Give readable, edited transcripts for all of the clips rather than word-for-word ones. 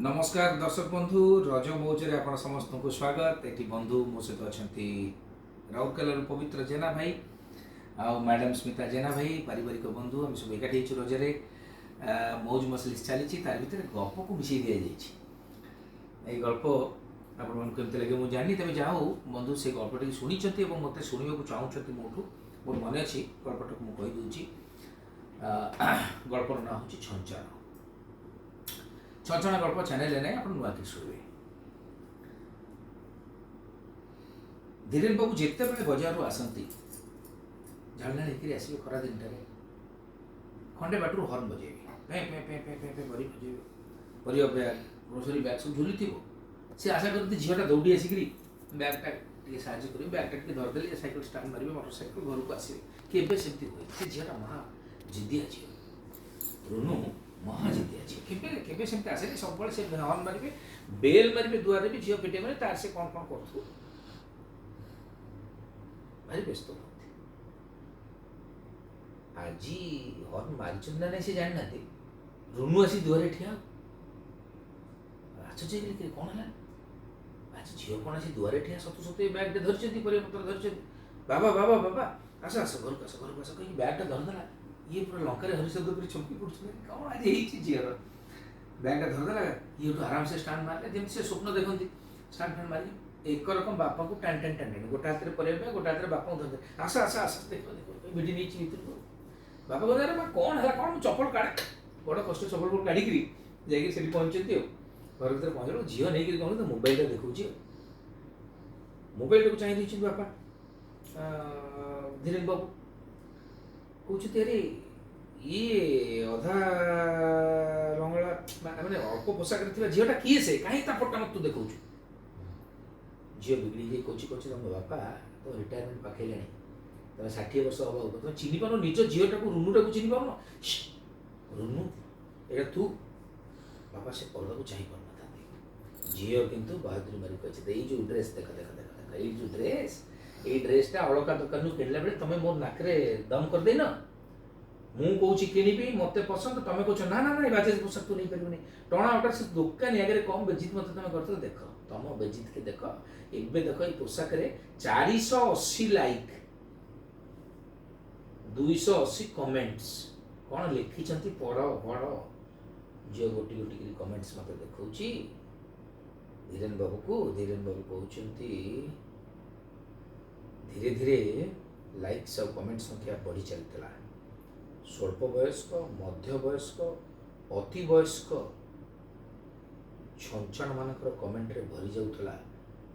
ନମସ୍କାର ଦର୍ଶକ ବନ୍ଧୁ, ରଜ ମଉଜରେ ଆପଣ ସମସ୍ତଙ୍କୁ ସ୍ୱାଗତ। ଏଠି ବନ୍ଧୁ ମୋ ସହିତ ଅଛନ୍ତି ରାଉରକେଲାରୁ ପବିତ୍ର ଜେନା ଭାଇ ଆଉ ମ୍ୟାଡ଼ାମ୍ ସ୍ମିତା ଜେନା ଭାଇ, ପାରିବାରିକ ବନ୍ଧୁ। ଆମେ ସବୁ ଏକାଠି ହେଇଛୁ ରଜରେ। ମଉଜ ମଜଲିସ୍ ଚାଲିଛି, ତାର ଭିତରେ ଗପକୁ ମିଶାଇ ଦିଆଯାଇଛି। ଏଇ ଗଳ୍ପ ଆପଣମାନଙ୍କୁ କେମିତି ଲାଗିବ ମୁଁ ଜାଣିନି, ତେବେ ଯାହା ହଉ ବନ୍ଧୁ ସେ ଗଳ୍ପଟିକୁ ଶୁଣିଛନ୍ତି ଏବଂ ମୋତେ ଶୁଣିବାକୁ ଚାହୁଁଛନ୍ତି ମୋଠୁ। ମୋର ମନେ ଅଛି, ଗଳ୍ପଟାକୁ ମୁଁ କହିଦେଉଛି। ଗଳ୍ପର ନାଁ ହେଉଛି ଛଞ୍ଚାଣ। ଛଞ୍ଚାଣ ଗଳ୍ପ ଚ୍ୟାନେଲରେ ନାହିଁ, ଆପଣ ନୂଆ କରି ଶୁଣିବେ। ଧୀରେନ ବାବୁ ଯେତେବେଳେ ବଜାରରୁ ଆସନ୍ତି, ଝାଳନାଳ ହେଇକରି ଆସିବେ ଖରା ଦିନଟାରେ, ଖଣ୍ଡେ ବାଟରୁ ହର୍ନ ବଜେଇବେ, ପେଁ ପେଁ ପେଁ ପେଁ ପେଁ ପେଁ କରି ବଜେଇବେ। ପରିବା ବ୍ୟାଗ୍, ଗ୍ରୋସରୀ ବ୍ୟାଗ୍ ସବୁ ଝୁଲିଥିବ। ସେ ଆଶା କରନ୍ତି ଝିଅଟା ଦୌଡ଼ି ଆସିକରି ବ୍ୟାଗ୍ଟା ଟିକେ ସାହାଯ୍ୟ କରିବେ, ବ୍ୟାଗ୍ଟା ଟିକେ ଧରିଦେଲେ ସାଇକେଲ ଷ୍ଟାଣ୍ଡ ମାରିବେ, ମୋଟର ସାଇକେଲ ଘରକୁ ଆସିବେ। କେବେ ସେମିତି ହୁଏ? ସେ ଝିଅଟା ମହା ଜିଦିଆ ଝିଅ, ରୁନୁ ମହା ଜିଦିଆ ଝିଅ। କେବେ କେବେ ସେମିତି ଆସେନି, ସବୁବେଳେ ସେ ହର୍ନ ମାରିବେ, ବେଲ୍ ମାରିବେ ଦୁଆରେ ବି ଝିଅ ପିଟେଇ ମାରିବେ, ତାର ସେ କ'ଣ କ'ଣ କରୁଥିବ, ଭାରି ବ୍ୟସ୍ତ ହୁଅନ୍ତି। ଆଜି ହର୍ନ ମାରିଛନ୍ତି ନା ନାଇଁ ସେ ଜାଣିନାହାନ୍ତି, ରୁନୁ ଆସି ଦୁଆରେ ଠିଆ। ଆଶ୍ଚର୍ଯ୍ୟ ହେଇଗଲେ, କ'ଣ ହେଲା ଆଜି ଝିଅ କ'ଣ ଆସି ଦୁଆରେ ଠିଆ, ସତୁ ସତୁ ଏ ବ୍ୟାଗ୍ଟେ ଧରିଛନ୍ତି, ପରିବାପତ୍ର ଧରିଛନ୍ତି। ବାବା ବାବା ବାବା ଆସ ଆସ ଘରକୁ ଆସ ଘରକୁ ଆସ କହିକି ବ୍ୟାଗ୍ଟା ଧରିଦେଲା। ଇଏ ପୁରା ଲଙ୍କାରେ ହରିଶବ୍ଦ କରି ଚମକି ପଡ଼ୁଛନ୍ତି, କ'ଣ ଆଜି ହେଇଛି ଝିଅର। ବ୍ୟାଗ୍ଟା ଧରିଦେଲା, ଇଏ ଏଠୁ ଆରାମସେ ଷ୍ଟାଣ୍ଡ ମାରିଲେ, ଯେମିତି ସେ ସ୍ୱପ୍ନ ଦେଖନ୍ତି, ଷ୍ଟାଣ୍ଡ ଫାଣ୍ଡ ମାରିକି ଏକ ରକମ ବାପାଙ୍କୁ ଟାଣି ଟାଣି ଟାଣି ଟାଣି, ଗୋଟେ ହାତରେ ପରିବା ବ୍ୟାଗ୍, ଗୋଟେ ହାତରେ ବାପାଙ୍କୁ ଧରିଦେଲେ। ଆସ ଆସ ଆସ, ଦେଖ ଦେଖ, ଭିଡ଼ି ନେଇଛି ଭିତରକୁ। ବାପା କହିଲେ ଆରେ ମା କ'ଣ ହେଲା କ'ଣ, ମୁଁ ଚପଲ କାଢ଼େ। ବଡ଼ କଷ୍ଟ ଚପଲ ଫପଲ କାଢ଼ିକିରି ଯାଇକି ସେଠି ପହଞ୍ଚନ୍ତି। ଆଉ ଘର ଭିତରେ ପହଞ୍ଚିଲା ଝିଅ ନେଇକିରି କ'ଣ ମୋବାଇଲଟା ଦେଖାଉଛି, ଆଉ ମୋବାଇଲଟାକୁ ଚାହିଁ ଦେଇଛନ୍ତି ବାପା ଧୀରେନ ବାବୁ। କହୁଛନ୍ତି ଆରେ ଇଏ ଅଧା ଲଙ୍ଗଳା ମାନେ ଅଳ୍ପ ପୋଷାକରେ ଥିବା ଝିଅଟା କିଏ ସେ, କାହିଁ ତା ଫଟୋ ମୋତେ ତୁ ଦେଖାଉଛୁ? ଝିଅ ବିଗିଡ଼ି ଯାଇ କହୁଛି, କହୁଛି ତମ ବାପା ତ ରିଟାୟାରମେଣ୍ଟ ପାଖେଇଲାଣି, ତମେ 60 ବର୍ଷ ହବା ଉପରେ, ତମେ ଚିହ୍ନି ପାରୁନ ନିଜ ଝିଅଟାକୁ, ରୁନୁଟାକୁ ଚିହ୍ନି ପାରୁନ? ରୁନୁ ଏଇଟା ତୁ? ବାପା ସେ ପରଦାକୁ ଚାହିଁ ପାରୁନଥାନ୍ତି। ଝିଅ କିନ୍ତୁ ବାହାଦୁରୀ ମାରି କହିଛି, ଏଇ ଯୋଉ ଡ୍ରେସ୍ ଦେଖ ଦେଖ ଦେଖ ଦେଖ, ଏଇ ଯୋଉ ଡ୍ରେସ୍, ଏଇ ଡ୍ରେସ୍ଟା ଅଳକା ଦୋକାନରୁ କିଣିଲା ବେଳେ ତମେ ମୋ ନାକରେ ଦମ କରିଦେଇନ। ମୁଁ କହୁଛି କିଣିବି, ମୋତେ ପସନ୍ଦ, ତମେ କହୁଛ ନା ନା ନା ଏ ବାଜେ ପୋଷାକ ତୁ ନେଇପାରିବୁନି। ଟଣା ଅଟା ସେ ଦୋକାନୀ ଆଗରେ କମ୍ ବେଜିତ ମୋତେ ତମେ କରିଥିଲ। ଦେଖ ତମ ବେଜିତକେ ଦେଖ, ଏବେ ଦେଖ ଏଇ ପୋଷାକରେ 480 ଲାଇକ୍, 280 କମେଣ୍ଟସ୍, କ'ଣ ଲେଖିଛନ୍ତି ପଢ଼ ପଢ଼। ଝିଅ ଗୋଟି ଗୋଟି କରି କମେଣ୍ଟସ୍ ମୋତେ ଦେଖାଉଛି ଧୀରେନ ବାବୁକୁ। ଧୀରେନ ବାବୁ କହୁଛନ୍ତି ଧୀରେ ଧୀରେ ଲାଇକ୍ସ ଆଉ କମେଣ୍ଟ ସଂଖ୍ୟା ବଢ଼ି ଚାଲିଥିଲା। ସ୍ୱଳ୍ପ ବୟସ୍କ, ମଧ୍ୟବୟସ୍କ, ଅତି ବୟସ୍କ ଛଞ୍ଚାଣମାନଙ୍କର କମେଣ୍ଟରେ ଭରି ଯାଉଥିଲା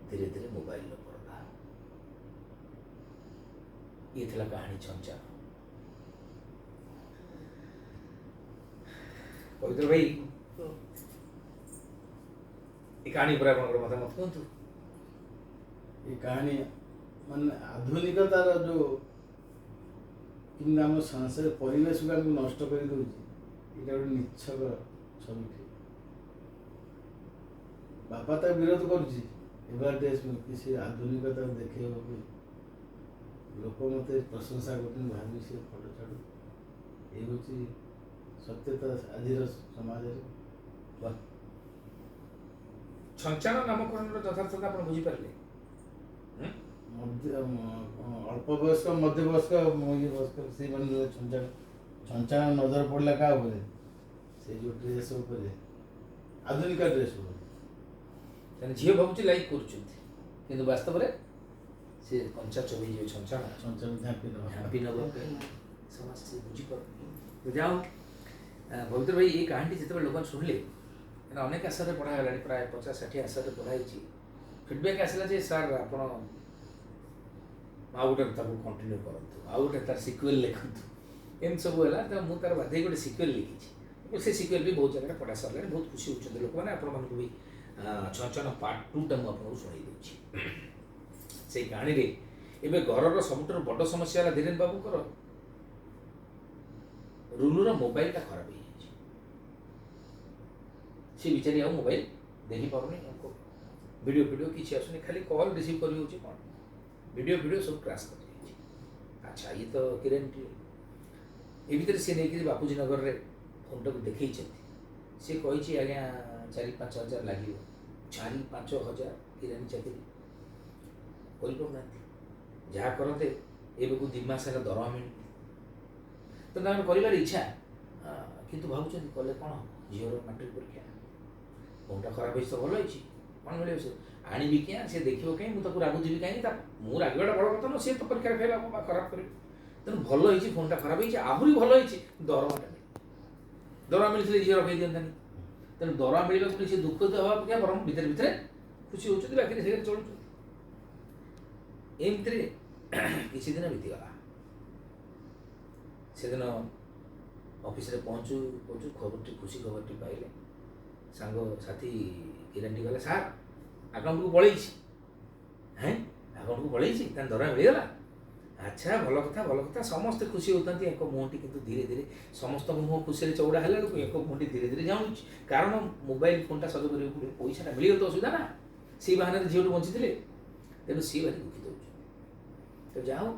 ଧୀରେ ଧୀରେ ମୋବାଇଲର ପରଦା। ଇଏ ଥିଲା କାହାଣୀ ଛଞ୍ଚାଣ। ପବିତ୍ର ଭାଇ, ଏ କାହାଣୀ ଉପରେ ଆପଣଙ୍କର ମତାମତ କୁହନ୍ତୁ। ଏ କାହାଣୀ ମାନେ ଆଧୁନିକତାର ଯୋଉ କେମିତି ଆମ ସଂସାର ପରିବେଶକୁ ଆମକୁ ନଷ୍ଟ କରିଦେଉଛି, ଏଇଟା ଗୋଟେ ନିଚ୍ଛକ ଛବିଟି। ବାପା ତାକୁ ବିରୋଧ କରୁଛି ଏଭଳିଆ ଡ୍ରେସ୍, ସେ ଆଧୁନିକତାକୁ ଦେଖେଇବ ପାଇଁ ଲୋକ ମୋତେ ପ୍ରଶଂସା କରୁଛନ୍ତି ଭାବି ସେ ଫଟୋ ଛାଡ଼ୁ। ଏ ହେଉଛି ସତ୍ୟତା ଆଜିର ସମାଜରେ। ଛଞ୍ଚାଣ ନାମକରଣର ଯଥାର୍ଥତା ଆପଣ ବୁଝିପାରିଲେ? ଅଳ୍ପ ବୟସ୍କ, ମଧ୍ୟବୟସ୍କ, ଇଏ ବୟସ୍କ ସେଇମାନେ ଛଞ୍ଚାଣ। ଛଞ୍ଚାଣ ନଜର ପଡ଼ିଲା କାହା ଉପରେ? ସେ ଯୋଉ ଡ୍ରେସ୍ ଉପରେ, ଆଧୁନିକ ଡ୍ରେସ୍ ଉପରେ। ତାହେଲେ ଝିଅ ଭାବୁଛି ଲାଇକ୍ କରୁଛନ୍ତି, କିନ୍ତୁ ବାସ୍ତବରେ ସେ କଞ୍ଚା ଚୋବେଇ ଯିବେ ଛଞ୍ଚାଣ, ଛଞ୍ଚାଣ ଝାମ୍ପି ନେବ, ଝାମ୍ପି ନେବ। ସମସ୍ତେ ବୁଝିପାରୁନି। ଯାଉ ପବିତ୍ର ଭାଇ, ଏଇ କାହାଣୀଟି ଯେତେବେଳେ ଲୋକମାନେ ଶୁଣିଲେ, କାହିଁକିନା ଅନେକ ଆଶାରେ ପଢ଼ା ହେଲାଣି, ପ୍ରାୟ 50-60 ଆଶାରେ ପଢ଼ା ହେଇଛି, ଫିଡ଼ବ୍ୟାକ୍ ଆସିଲା ଯେ ସାର୍ ଆପଣ ଆଉ ଗୋଟେ ତାକୁ କଣ୍ଟିନ୍ୟୁ କରନ୍ତୁ, ଆଉ ଗୋଟେ ତାର ସିକ୍ୱେଲ୍ ଲେଖନ୍ତୁ, ଏମିତି ସବୁ ହେଲା। ତ ମୁଁ ତାର ବାଧ୍ୟ ଗୋଟେ ସିକ୍ୱେଲ୍ ଲେଖିଛି। ସେ ସିକ୍ୱେଲ୍ ବି ବହୁତ ଜାଗାରେ ପଢ଼ା ସରିଲାଣି, ବହୁତ ଖୁସି ହେଉଛନ୍ତି ଲୋକମାନେ। ଆପଣମାନଙ୍କୁ ବି ଛଞ୍ଚାଣ ପାର୍ଟ 2ଟା ମୁଁ ଆପଣଙ୍କୁ ଶୁଣେଇ ଦେଉଛି। ସେଇ କାହାଣୀରେ ଏବେ ଘରର ସବୁଠାରୁ ବଡ଼ ସମସ୍ୟା ହେଲା ଧୀରେନ ବାବୁଙ୍କର ରୁନୁର ମୋବାଇଲଟା ଖରାପ ହେଇଯାଇଛି। ସେ ବିଚାରି ଆଉ ମୋବାଇଲ ଦେଖିପାରୁନି, ଭିଡ଼ିଓ ଫିଡ଼ିଓ କିଛି ଆସୁନି, ଖାଲି କଲ୍ ରିସିଭ୍ କରି ହେଉଛି, କ'ଣ ଭିଡ଼ିଓ ଫିଡ଼ିଓ ସବୁ କ୍ରାସ୍ କରିଯାଇଛି। ଆଚ୍ଛା ଇଏ ତ କିରେନଟିଏ, ଏ ଭିତରେ ସିଏ ନେଇକିରି ବାପୁଜୀ ନଗରରେ ଫୋନ୍ଟାକୁ ଦେଖେଇଛନ୍ତି। ସେ କହିଛି ଆଜ୍ଞା 4-5 ହଜାର ଲାଗିବ। 4-5 ହଜାର କିରାନୀ ଚାକିରି କରିପାରୁନାହାନ୍ତି। ଯାହା କରନ୍ତେ, ଏବେକୁ 2 ମାସ ହେଲା ଦରମା ମିଳୁନି। ତ ତାଙ୍କର କରିବାର ଇଚ୍ଛା, କିନ୍ତୁ ଭାବୁଛନ୍ତି କଲେ କ'ଣ ହବ? ଝିଅର ମାଟ୍ରିକ ପରୀକ୍ଷା, ଫୋନ୍ଟା ଖରାପ ହେଇଛି ତ ଭଲ ହେଇଛି, କ'ଣ ମିଳିବ? ସେ ଆଣିବି କିଆଁ? ସେ ଦେଖିବ କାହିଁ? ମୁଁ ତାକୁ ରାଗୁଥିବି କାହିଁକି? ତା ମୁଁ ରାଗିବାଟା ବଡ଼ କଥା ନୁହଁ, ସିଏ ତ ପରୀକ୍ଷାରେ ଫେଲ୍ ହେବ ବା ଖରାପ କରିବ। ତେଣୁ ଭଲ ହେଇଛି, ଫୋନ୍ଟା ଖରାପ ହେଇଛି, ଆହୁରି ଭଲ ହେଇଛି ଦରମାଟା ମିଳିବ। ଦରମା ମିଳିଥିଲେ ଝିଅ ରଖେଇ ଦିଅନ୍ତାନି। ତେଣୁ ଦରମା ମିଳିବାକୁ ନେଇ ସେ ଦୁଃଖିତ ହେବା ଅପେକ୍ଷା ବରଂ ଭିତରେ ଭିତରେ ଖୁସି ହେଉଛନ୍ତି, ବାକିରେ ସେଗାରେ ଚଳୁଛନ୍ତି। ଏମିତିରେ କିଛି ଦିନ ବିତିଗଲା। ସେଦିନ ଅଫିସରେ ପହଞ୍ଚୁ ପହଞ୍ଚୁ ଖବରଟି, ଖୁସି ଖବରଟି ପାଇଲେ। ସାଙ୍ଗ ସାଥୀ କିରାନୀଟି ଗଲେ, "ସାର୍, ଆକାଉଣ୍ଟକୁ ପଳେଇଛି।" "ହେଁ, ଆକାଉଣ୍ଟକୁ ପଳେଇଛି? ତାହେଲେ ଦରମା ମିଳିଗଲା। ଆଚ୍ଛା, ଭଲ କଥା, ଭଲ କଥା।" ସମସ୍ତେ ଖୁସି ହେଉଥାନ୍ତି। ଏକ ମୁହଁଟି କିନ୍ତୁ ଧୀରେ ଧୀରେ, ସମସ୍ତଙ୍କ ମୁହଁ ଖୁସିରେ ଚଉଡ଼ା ହେଲା ବେଳକୁ ଏକ ମୁହଁଟି ଧୀରେ ଧୀରେ ଝାଉଁଳୁଛି। କାରଣ ମୋବାଇଲ ଫୋନ୍ଟା ସଜ କରିବାକୁ ପଡ଼ିବ, ପଇସାଟା ମିଳିଗଲେ ତ ଅସୁବିଧା ନା, ସେଇ ବାହାନାରେ ଝିଅଠୁ ବଞ୍ଚିଥିଲେ। ତେଣୁ ସିଏ ଭାରି ଦୁଃଖିତ ହେଉଛନ୍ତି। ତ ଯାହା ହଉ,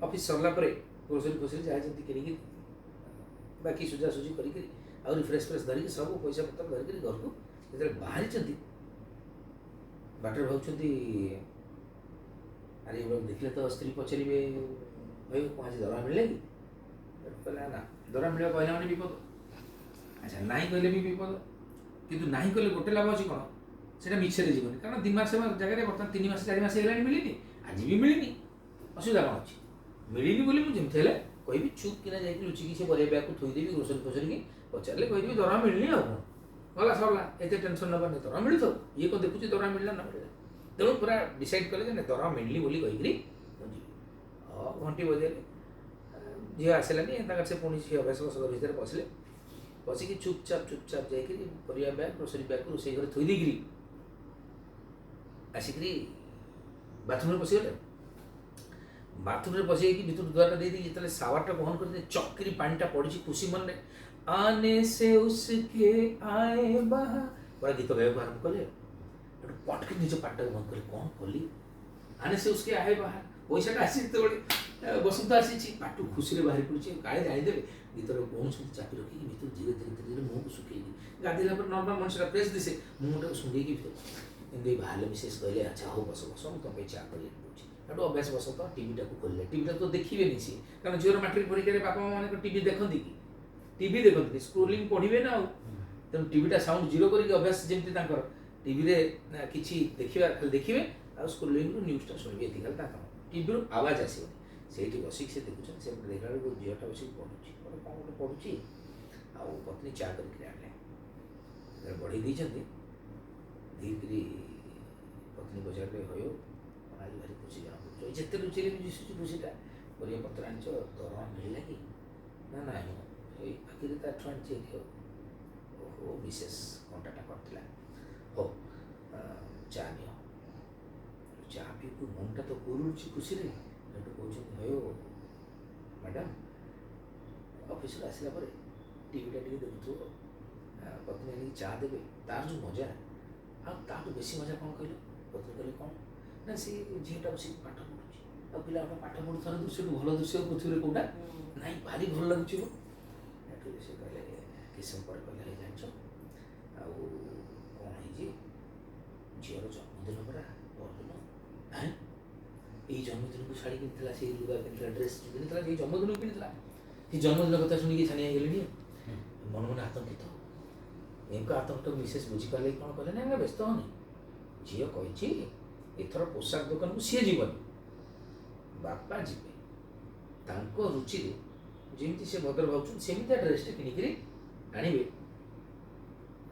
ଅଫିସ୍ ସରିଲା ପରେ ଗ୍ରୋସରୀ ଫୋସରୀ ଯାହା ଯେମିତି କିଣିକି, ବାକି ସୁଜାସୁଜି କରିକିରି, ଆହୁରି ଫ୍ରେଶ୍ ଫ୍ରେଶ୍ ଧରିକି, ସବୁ ପଇସା ପତ୍ର ଧରିକିରି ଘରକୁ ଯେତେବେଳେ ବାହାରିଛନ୍ତି, ବାଟରେ ଭାବୁଛନ୍ତି, ଆରେ ଏଗୁଡ଼ାକ ଦେଖିଲେ ତ ସ୍ତ୍ରୀ ପଚାରିବେ, "ଭାଇ, କ'ଣ ଆଜି ଦରମା ମିଳିଲା କି?" ସେଠୁ କହିଲା, ନା, ଦରମା ମିଳିବା କହିଲା ମାନେ ବିପଦ। ଆଚ୍ଛା, ନାହିଁ କହିଲେ ବି ବିପଦ। କିନ୍ତୁ ନାହିଁ କହିଲେ ଗୋଟେ ଲାଭ ଅଛି। କ'ଣ? ସେଇଟା ମିଛରେ ଯିବନି। କାରଣ 2 ମାସ ଜାଗାରେ ବର୍ତ୍ତମାନ 3 ମାସ, 4 ମାସ ହେଇଗଲାଣି ମିଳିନି, ଆଜି ବି ମିଳିନି, ଅସୁବିଧା କ'ଣ ଅଛି? ମିଳିନି ବୋଲି ମୁଁ ଯେମିତି ହେଲେ କହିବି। ଚୁପ୍ କିନା ଯାଇକି ଲୁଚିକି ସେ ପରିବା ବ୍ୟାଗକୁ ଥୋଇଦେବି। ଗ୍ରୋସରୀ ଫୋସରୀକି ପଚାରିଲେ କହିଦେବି ଦରମା ମିଳିନି, ଆଉ କ'ଣ, ଗଲା ସରିଲା। ଏତେ ଟେନସନ୍ ନେବାର ନାହିଁ। ଦରମା ମିଳୁଥାଉ, ଇଏ କ'ଣ ଦେଖୁଛି ଦରମା ମିଳିଲା ନ ମିଳିଲା? ତେଣୁ ପୁରା ଡିସାଇଡ଼୍ କଲେ ଯେ ନାଇଁ, ଦରମା ମିଳିନି ବୋଲି କହିକିରି ମୁଁ ଯିବି। ହଁ, ଘଣ୍ଟି ବଜେଇଲେ, ଝିଅ ଆସିଲାନି। ତାଙ୍କର ସେ ପୁଣି ସେ ଅଭ୍ୟାସ ବଶତଃ ଭିତରେ ପଶିଲେ। ପଶିକି ଚୁପଚାପ ଚୁପଚାପ ଯାଇକିରି ପରିବା ବ୍ୟାଗ୍, ଗ୍ରୋସରୀ ବ୍ୟାଗ୍କୁ ରୋଷେଇ ଘରେ ଥୋଇ ଦେଇକିରି ଆସିକିରି ବାଥରୁମ୍ରେ ପଶିଗଲେ। ବାଥରୁମ୍ରେ ପଶିଯାଇକି ଭିତରୁ ଦୁଆରଟା ଦେଇଦେଇକି ଯେତେବେଳେ ସାୱାରଟା ବନ୍ଦ କରିଦେଇ ଚକ୍ରି ପାଣିଟା ପଡ଼ିଛି, ଖୁସି ମନରେ "आने से उसके आए बहार" ପୁରା ଗୀତ ଗାଇବାକୁ ଆରମ୍ଭ କଲେ। ଏଠୁ ପଟକି ନିଜ ପାଟିଟାକୁ ବନ୍ଦ କଲେ, କ'ଣ କଲି? "आने से उसके आए बहार", ପଇସାଟା ଆସିଛି ଯେତେବେଳେ ବସନ୍ତ ଆସିଛି, ପାଟୁ ଖୁସିରେ ବାହାରି ପଡ଼ୁଛି, କାଳେ ଜାଣିଦେବେ। ଗୀତର କହୁଛନ୍ତି, ଚାପି ରଖିକି ଭିତରୁ ଧୀରେ ଧୀରେ ଧୀରେ ଧୀରେ ମୁହଁକୁ ଶୁଖେଇକି, ଗାଧେଇଲା ପରେ ନର୍ମାଲ ମଣିଷଟା ଫ୍ରେଶ୍ ଦିଶେ, ମୁହଁଟାକୁ ଶୁଙ୍ଘେଇକି ଭିତରୁ ଏମିତି ବାହାରିଲେ। ମିସେସ୍ କହିଲେ, "ଆଚ୍ଛା ହଉ, ବସ ବସ, ମୁଁ ତମ ପାଇଁ ଚା କରିକି ଦେଉଛି।" ସେଠୁ ଅଭ୍ୟାସ ବଶତଃ ଟିଭିଟାକୁ ଖୋଲିଲେ। ଟିଭିଟା ତ ଦେଖିବେନି ସିଏ, କାରଣ ଝିଅର ମାଟ୍ରିକ ପରୀକ୍ଷାରେ ବାପା ମା ମାନେ ଟିଭି ଦେଖନ୍ତି କି? ଟିଭି ଦେଖନ୍ତିନି, ସ୍କ୍ରୋଲିଂ ପଢ଼ିବେ ନା ଆଉ। ତେଣୁ ଟିଭିଟା ସାଉଣ୍ଡ ଜିରୋ କରିକି, ଅଭ୍ୟାସ ଯେମିତି ତାଙ୍କର, ଟିଭିରେ କିଛି ଦେଖିବା, ଖାଲି ଦେଖିବେ ଆଉ ସ୍କ୍ରୋଲିଂରୁ ନ୍ୟୁଜ୍ଟା ଶୁଣିବେ, ଏତିକି ଖାଲି ତାଙ୍କ କାମ। ଟିଭିରୁ ଆୱାଜ ଆସିବନି। ସେଇଠି ବସିକି ସେ ଦେଖୁଛନ୍ତି। ସେପଟେ ଦେଖିଲା ବେଳକୁ ଝିଅଟା ବସିକି ପଢ଼ୁଛି, ଗୋଟେ କ'ଣ ଗୋଟେ ପଢ଼ୁଛି। ଆଉ ପତ୍ନୀ ଚା କରିକିରି ଆଣିଲେ। ଯେତେବେଳେ ବଢ଼େଇ ଦେଇଛନ୍ତି ଦେଇକିରି ପତ୍ନୀ ପଚାରିଲେ, "ହୟୋ, କ'ଣ ଆଜି ଭାରି ଖୁସି ଜଣାପଡ଼ୁଛ? ଯେତେ ଲୁଚେଇଲେ ବି ଦିଶୁଛି ଖୁସିଟା। ପରିବା ପତ୍ର ଆଣିଛ, ଦରମା ମିଳିଲା କି?" "ନା, ନାଇଁ, ଏଇ ବାକିରେ ତାଠୁ ଆଣିଛି ଏଠି।" ଆଉ ଓହୋ, ବିଶେଷ କଣ୍ଟାଟା କରିଥିଲା। "ହଉ, ଚା ନିଅ।" ଚା ପିଇକୁ ମନଟା ତ କୁରୁଳୁଛି ଖୁସିରେ। ସେଠୁ କହୁଛନ୍ତି, "ହୟୋ ମ୍ୟାଡ଼ାମ୍, ଅଫିସରୁ ଆସିଲା ପରେ ଟିଭିଟା ଟିକେ ଦେଖୁଥିବ, ପତ୍ନୀ ଆଣିକି ଚା ଦେବେ, ତାର ଯେଉଁ ମଜା, ଆଉ ତାଠୁ ବେଶୀ ମଜା କ'ଣ କହିଲ?" ପତ୍ନୀ କହିଲେ, "କ'ଣ?" ନା, ସେ ଝିଅଟା ବସିକି ପାଠ ପଢ଼ୁଛି, ଆଉ ପିଲାମାନେ ପାଠ ପଢ଼ୁଥିବାର ଦୃଶ୍ୟଠୁ ଭଲ ଦୃଶ୍ୟ ପୃଥିବୀରେ କେଉଁଟା ନାଇଁ, ଭାରି ଭଲ ଲାଗୁଛି ଗୋ। ସେଠୁ ସେ କହିଲେ, କିଛି ସମୟ ପରେ କହିଲେ, "ହେଇ ଜାଣିଛ ଆଉ କ'ଣ ହେଇଛି? ଝିଅର ଜନ୍ମଦିନ ପରା ପରଦିନ।" "ହେଁ?" ଏଇ ଜନ୍ମଦିନକୁ ଶାଢ଼ୀ କିଣିଥିଲା, ସେଇ ଲୁଗା କିଣିଥିଲା, ଡ୍ରେସ୍ କିଣିଥିଲା, ସେଇ ଜନ୍ମଦିନକୁ କିଣିଥିଲା। ସେ ଜନ୍ମଦିନ କଥା ଶୁଣିକି ଛାନିଆ ହେଇଗଲେଣି, ମନେ ମନେ ଆତଙ୍କିତ। ଏଙ୍କ ଆତଙ୍କଟାକୁ ମିସେସ୍ ବୁଝିପାରିଲେ। କ'ଣ କଲେ ନା, "ବ୍ୟସ୍ତ ହନି, ଝିଅ କହିଛି ଏଥର ପୋଷାକ ଦୋକାନକୁ ସିଏ ଯିବନି, ବାପା ଯିବେ। ତାଙ୍କ ରୁଚିରେ ଯେମିତି ସେ ଭଦ୍ର ଭାବୁଛନ୍ତି, ସେମିତିଆ ଡ୍ରେସ୍ଟେ କିଣିକିରି ଆଣିବେ,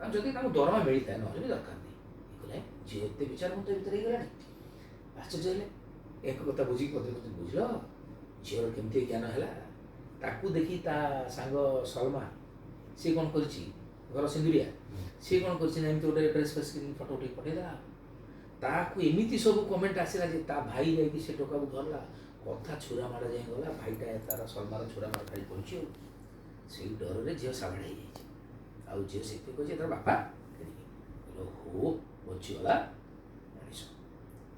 ଆଉ ଯଦି ତାଙ୍କୁ ଦରମା ମିଳିଥାଏ, ନହେଲେ ବି ଦରକାର ନାହିଁ।" କହିଲେ, ଝିଅ ଏତେ ବିଚାରବନ୍ତ ଭିତରେ ହେଇଗଲାଣି। ଆଶ୍ଚର୍ଯ୍ୟ ହେଲେ। ଏକ କଥା ବୁଝିକି ପତ୍ନୀ କହୁଛନ୍ତି, "ବୁଝିଲ ଝିଅର କେମିତି ଜ୍ଞାନ ହେଲା? ତାକୁ ଦେଖି ତା ସାଙ୍ଗ ସଲମା, ସିଏ କ'ଣ କରିଛି, ଘର ସିନ୍ଦୁରିଆ, ସିଏ କ'ଣ କରିଛି ନା ଏମିତି ଗୋଟେ ଡ୍ରେସ୍ ଫ୍ରେସ୍ କିଣିକି ଫଟୋ ଉଠେଇକି ପଠେଇଦେଲା। ତାକୁ ଏମିତି ସବୁ କମେଣ୍ଟ ଆସିଲା ଯେ ତା ଭାଇ ଯାଇକି ସେ ଟୋକାକୁ ଧରିଲା, କଥା ଛୁରା ମାଡ଼ ଯାଇ ଗଲା। ଭାଇଟା ତାର ସଲମାର ଛୁରା ମାଡ଼ ଖାଇ ପଡ଼ିଛି। ଆଉ ସେଇ ଡରରେ ଝିଅ ସାବାଡ଼ ହେଇଯାଇଛି। ଆଉ ଝିଅ ସେଥିପାଇଁ କହିଛି ଏଥର ବାପା କିଣିବେ।" ହୋ, ବଞ୍ଚିଗଲା ମଣିଷ।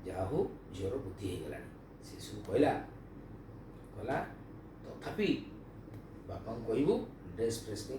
ଯାହା ହଉ, ଝିଅର ବୁଦ୍ଧି ହେଇଗଲାଣି। ସେ ସବୁ କହିଲା କହିଲା, "ତଥାପି ବାପାଙ୍କୁ କହିବୁ ଡ୍ରେସ୍ ଫ୍ରେସ୍ ପାଇଁ।"